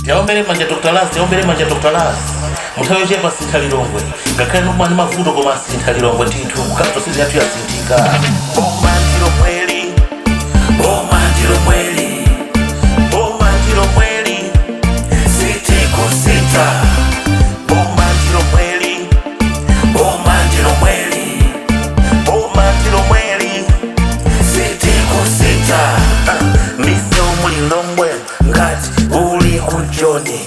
Tiaombere manja Dr. Las, tiaombere manja Dr. Las. Munthawi yochepa sintha Lilongwe. Ngakhale nomwe ndi mavuto, koma sintha Lilongwe ndithu. Capital city yathu yasinthika. Boma ndilo mweli. Boma ndilo mweli. Boma ndilo mweli. Sitikusintha. Boma ndilo mweli. Boma ndilo mweli. Boma ndilo mweli. Sitikusintha. Misewu mulilongwe ngati uli ku Joni.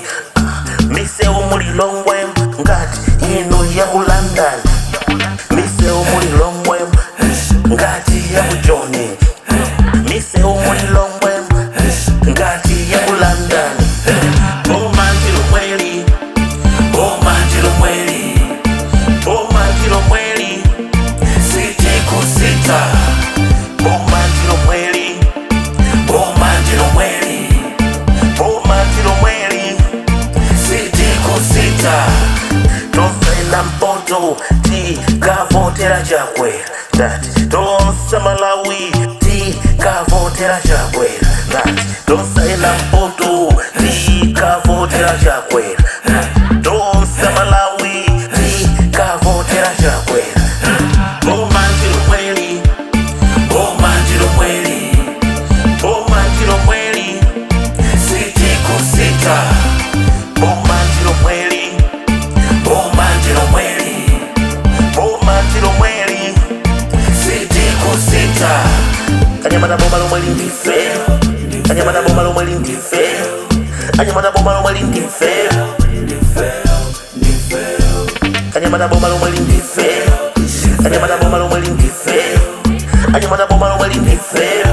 Misewu mulilongwe ngati ino ya ku London. Misewu mulilongwe ngati ya ku Joni. Misewu mulilongwe ngati ya ku London. Boma ndilo mweli. Boma ndilo mweli. Boma ndilo mweli. Sitikusintha. Boma ndilo mweli. Boma ndilo mweli. Boma ndilo mweli. Sitikusintha. Tonse mpoto tikavotera Chakwera. Ndati tonse Malawi tikavotera Chakwera. Ndati tonse mpoto tikavotera Chakwera. Tonse Malawi tikavotera Chakwera. Boma ndilo mweli. Boma ndilo mweli. Boma ndilo mweli. Sitikusintha. Boma ndilo mweli. Boma ndilo mweli. Boma ndilo mweli. Sitikusintha. Anyamata, boma lomwe lindife. Anyamata, boma lomwe lindife. Anyamata, boma lomwe lindife. Anyamata, boma lomwe lindife. Anyamata, boma lomwe lindife. Anyamata, boma lomwe lindife.